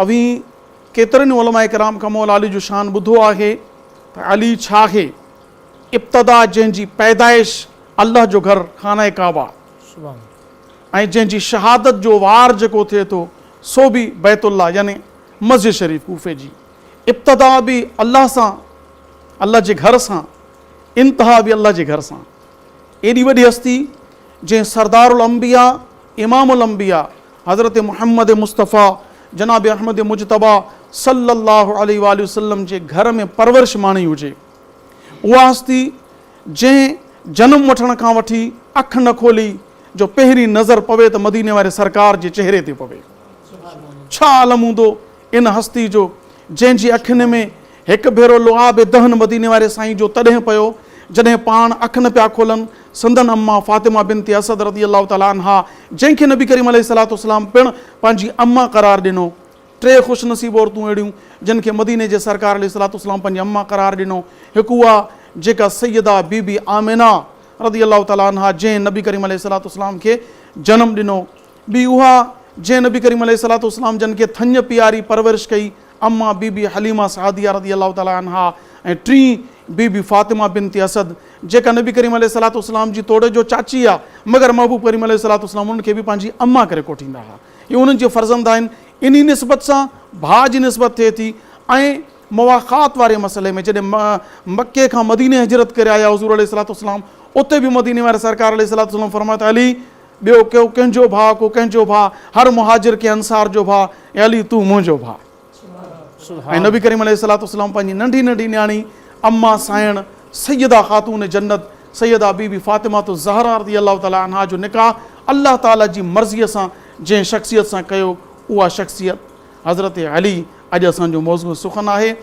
اوهين ڪيترن ئي علماء ڪرام کان مولا علي جو شان ٻڌو آهي ته علي ڇا آهي؟ ابتدا جنهن جي پيدائش الله جو گهر خانه ڪعبه ۽ جنهن جي شهادت جو وار جيڪو ٿئي ٿو سو به بيت الله يعني مسجد شريف ڪوفي جي ابتدا به الله سان الله جي گهر سان انتها به الله جي گهر سان. ايڏي وڏي هستي جنهن سردار الانبياء امام الانبياء حضرت محمد مصطفيٰ جناب احمد مجتبيٰ صلّي الله عليه واٰله وسلّم جي گهر ۾ پرورش ماڻي هجي. اها هستي جنهن جنم وٺڻ کان وٺي اک نه کولي جو پهرين نظر پوي ته مديني واري سرڪار جي چهري تي پوي. ڇا عالم هوندو ان هستي جو جنهن جي اکين ۾ هڪ ڀيرو لعاب دهن مديني واري سائين جو تڏهن پيو جڏهن پاڻ اک نه پيا کولن، سندن اما فاطمه بنت اسد رضي الله تعالٰي عنها جنهن کي نبي ڪريم عليه الصلوة والسلام پڻ پنهنجي اما قرار ڏنو. ٽي خوش نصيب عورتون اهڙيون جن کي مديني جي سرڪار عليه الصلوة والسلام پنهنجي اما قرار ڏنو. هڪ اها جيڪا سيده بي بي آمنه رضي الله تعالٰي عنها جنهن نبي ڪريم عليه الصلوة والسلام کي جنم ڏنو. ٻي اها جنهن نبي ڪريم عليه الصلوة والسلام جن کي ٿڃ پياري پرورش ڪئي، اما بي بي حليمه سعديه رضي الله تعالٰي عنها ۽ ٽين بي بي فاطمه بنت اسد جيڪا نبي ڪريم عليه الصلوة والسلام جي توڙي جو چاچي آ مگر محبوب ڪريم عليه الصلوة والسلام انهن کي به پنهنجي اما ڪري ڪوٺيندا ها. اهي انهن جي فرزند آهن انهي نسبت سان ڀاء جي نسبت ٿئي ٿي ۽ مواخات واري مسئلي ۾ جڏهن مڪي کان مديني هجرت ڪري آيا حضور عليه الصلوة والسلام اتي به مديني واري سرڪار عليه الصلوة والسلام فرمايو ته علي ٻيو ڪو ڪنهن جو ڀاء، ڪو ڪنهن جو ڀاء، هر مهاجر ڪنهن انصار جو ڀاء، اي علي تون منهنجو ڀاء. ۽ نبي ڪريم عليه الصلوة والسلام پنهنجي ننڍي ننڍي نياڻي اما سائڻ سيده خاتون جنت سيده بي بي فاطمة الزهراء رضي الله تعالٰي عنها جو نڪاح الله تعالٰي جي مرضيء سان جنهن شخصيت سان ڪيو اها شخصيت حضرت علي اڄ اسان جو موضوع سخن آهي.